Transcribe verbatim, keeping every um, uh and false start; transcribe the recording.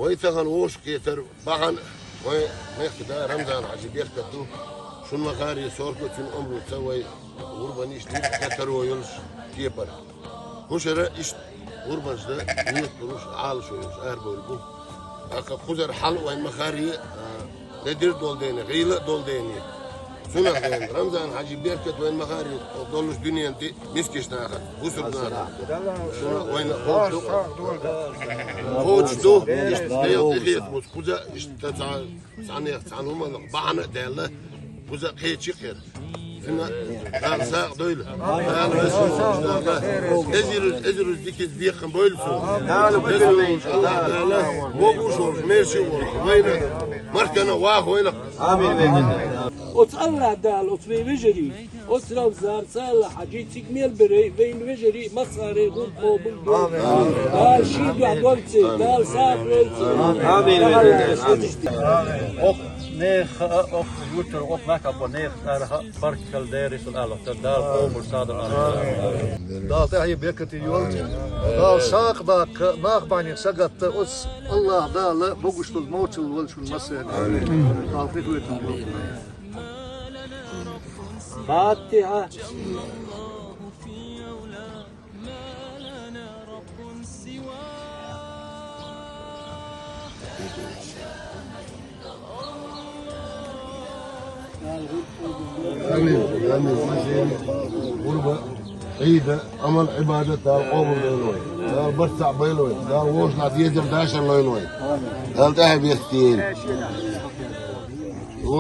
Вай тахан вовшахкхетар бахьан, вай мехкда Рамзан-Хьажий беркат ду. Шун ма-харра, сорко цуьнан омру ца вай гӀурбанаш дира, ца таро йолуш кепара. ХӀушара иштта гӀурбанаш дан нийят болуш, Ӏалашо йолуш арабевлла бу. ТӀаккха кхузара хьал вайн ма-харра, а, ледира долу дела, гӀийла а долу дела. Цунах вайн Рамзан-Хьажий беркат вайн ма-харра, долуш дуьненан тӀе мискачу нахана, бусурба нахана. Шуна вайна кхочуш ду. Кхочуш ду, иштта Дела тӀехетамца кхуза, иштта цхьа, цхьаннех цхьана хӀуманах бахьана а даьлла, кхуза кхечи кхера. Цуьнан Дала сагӀа дойла. Дала везачу Дала эзаруза, эзаруза дикаца бекхам бойла цунна. Дала везачу Дала, вогуш волуш, мерши волуш, вайна, махкана ваха вайна. Амин. Оцу АллахӀ Дала, оцу вайн вежарий, оцу Рамзан, ца Алла Хьажий, цига мел берий, вайн вежарий, массарий гӀурба къобал дойла. Дала шен дуьхьа долчу, Дала сагӀа дойла. Амин. Амин. Оха нехан а, оха юьртара, оха махкахь болу нехан цӀарах а баркалла дерриг а ала, Дала къобал сагӀа дойла. Дала тӀаьхье беркате йойла. Дала сагӀа даккха, нах бахьанехь сагатта, оцу АллахӀ Дала богуш долу мовчалла волчун массарна. Дала тӀехоьцуш йойла. Фатихьа. Амин, амин. ГӀурба, Ӏийда, Ӏамал, Ӏибадат Дала къобал дойла вайн. Дала барт цхьаъ бойла вайн. Дала вовшахтоьхна дезар, дашар лойла вайн. Дала тӀаьхье беркате йойла.